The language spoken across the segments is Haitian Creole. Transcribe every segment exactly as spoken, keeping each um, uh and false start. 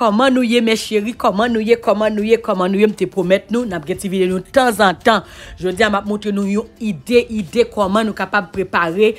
Kòman nou ye, mes chéris? Kòman nou ye? Kòman nou ye? Kòman nou ye? M te pwomèt nou, n ap gen ti videyo nou tanzantan. Jodi a, m ap montre nou yon ide, ide kòman nou kapab prepare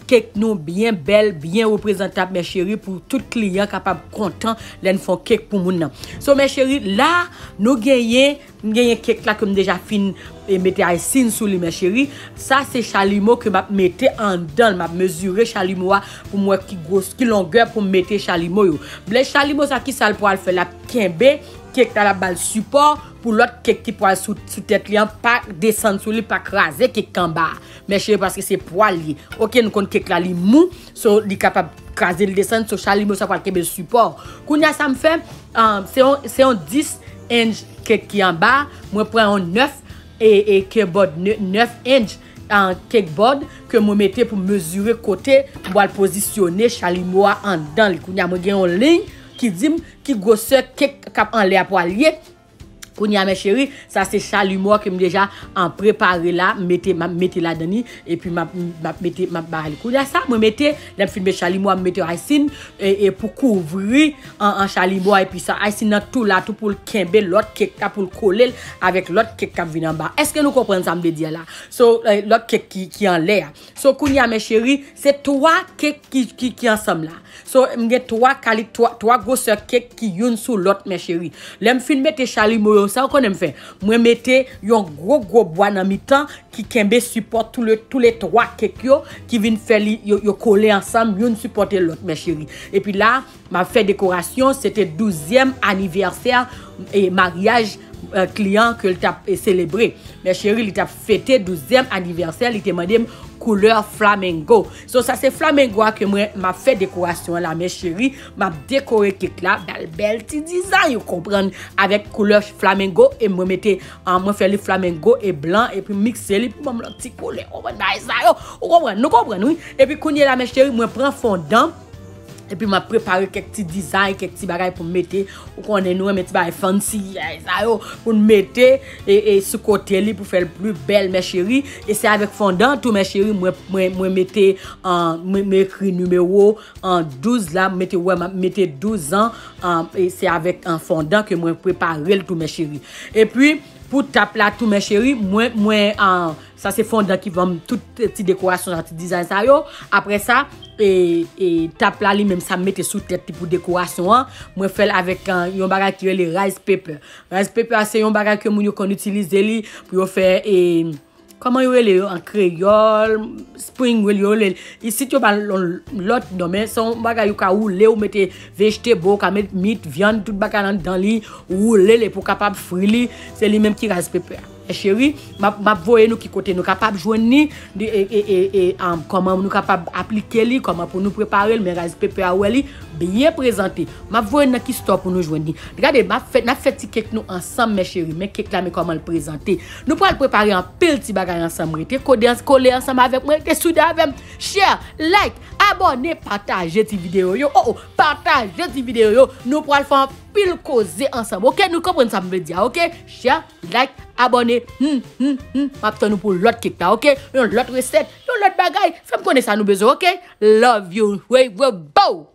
kèk nou byen bèl, byen reprezantab, mes chéris, pou tout kliyan kapab kontan lè n fè yon kèk pou moun nan. So, mes chéris, la, nou genyen, m genyen kèk la ke m deja fin e mete icing sou li, mes chéris. Sa se chalimo ke m ap mete anndan l. M ap mezire chalimo a pou m wè ki gwos, ki longè pou m mete chalimo yo. Lè chalimo sa, ki sa l pral fè? L ap kenbe kèk la, l ap ba l sipò pou lòt kèk ki pral sou, sou tèt li an pa desann sou li, pa kraze kèk anba a. Mes chéris, paske se pwa l ye. Oke, nou konn kèk la, li mou, so li kapab kraze l desann, so chalimo sa pral kenbe l sipò. Kounye a, sa m fè, um, se yon, se yon dis inch kèk ki anba, mwen pran yon nèf e, e cake board, ne-, nèf inch, uh, cake board ke mwen mete pou mezire kote mwen al pozisyone chalimo a anndan li. Kounye a, mwen gen yon liy ki di m ki gwosè kèk k ap anlè a pral ye. Kounye a, mes chéris, sa se chalimo a ke m deja an prepare la, m mete, m ap mete ladan li, epi m ap, m ap mete, m ap bagay li. Kounye a sa, mwen mete, lè m fin mete chalimo a, m mete icing, e, e pou kouvri an, an chalimo a, epi sa, icing nan tou la, tou pou l kenbe lòt kèk la, pou l kole l avèk lòt kèk k ap vin anba. Èske nou konprann sa m vle di a la? So, eh, lòt kèk ki, ki anlè a. So, kounye a, mes chéris, se twa kèk ki, ki, ki ansanm la. So, m gen twa kali-, twa, twa gwosè kèk ki youn sou lòt, mes chéris. Lè m fin mete chalimo yo, sa w konnen m fè? Mwen mete yon gwo, gwo bwa nan mitan ki kenbe sipò tou le, tou le twa kèk yo, ki vin fè li, yo, yo kole ansanm, youn sipòte lòt, mes chéris. Epi la, m ap fè dekorasyon, se te douzyèm anivèsè e maryaj, eh, kliyan ke l t ap, eh, selebre. Mes chéris, li t ap fete douzyèm anivèsè, li te mande m koulè flamengo. So, sa se flamengo a ke mwen, m ap fè dekorasyon an la, mes chéris. M ap dekore kèk la, bèl, bèl ti dizay, ou konprann, avèk koulè flamengo, e mwen mete, ah, mwen fè li flamengo e blan, epi mikse li pou ban m lòt ti koulè. Ou konprann bagay sa yo? Ou konprann? Nou konprann, wi. Epi kounye la, mes chéris, mwen pran fondan, epi m ap prepare kèk ti dizay, kèk ti bagay pou m mete. Ou konnen nou renmen ti bagay fancy, eh, sa yo, pou n mete, e, e sou kote li pou fè l pli bèl, mes chéris. E se avèk fondan tou, mes chéris, mwen, mwen, mwen mete, ah, mwen, mwen ekri nimewo, ah, douz la, m mete, wè, m ap mete douz an, ah, e se avèk, ah, fondan ke mwen prepare l tou, mes chéris. Epi, pou tap la tou, mes chéris, mwen, mwen, ah, sa se fondan ki ban m tout ti dekorasyon sa, ti dizay sa yo. Apre sa, e, e tap la li menm, sa m mete sou tèt li pou dekorasyon an, mwen fè l avèk, ah, yon bagay ki rele rice paper. Rice paper a se yon bagay ke moun yo konn itilize li pou yo fè, e, kòman yo rele yo an kreyòl, spring roll yo rele l. Isit yo ba l yon lòt non, men se yon bagay ou ka woule, ou mete vegetable, ou ka met meat, vyann, tout bagay anndan li, woule l epi w kapab fri li. Se li menm ki rice paper a. Mes chéris, m ap, m ap voye nou ki kote nou kapab jwenn li, de, e, e, e, e, um, kòman nou kapab aplike li, kòman pou nou prepare l, men rice paper a, wè li byen prezante. M ap voye n nan ki store pou nou jwenn li. Gade, m ap fè, n ap fè ti kèk nou ansanm, mes chéris. Men kèk la, men kòman l prezante. Nou pral prepare anpil ti bagay ansanm. Rete kode ans-, kole ansanm avèk mwen, rete soude avè m. Share, like, abòne, pataje ti videyo yo. Oh, oh, pataje ti videyo yo. Nou pral fè anpil koze ansanm. Oke, nou konprann sa m vle di a, oke? Share, like, abòne. Hmm, hmm, hmm. M ap tann nou pou lòt kèk la, oke? Yon lòt resèt, yon lòt bagay. Fè m konnen sa nou bezwen, oke? Love you. Hey, hey, bow.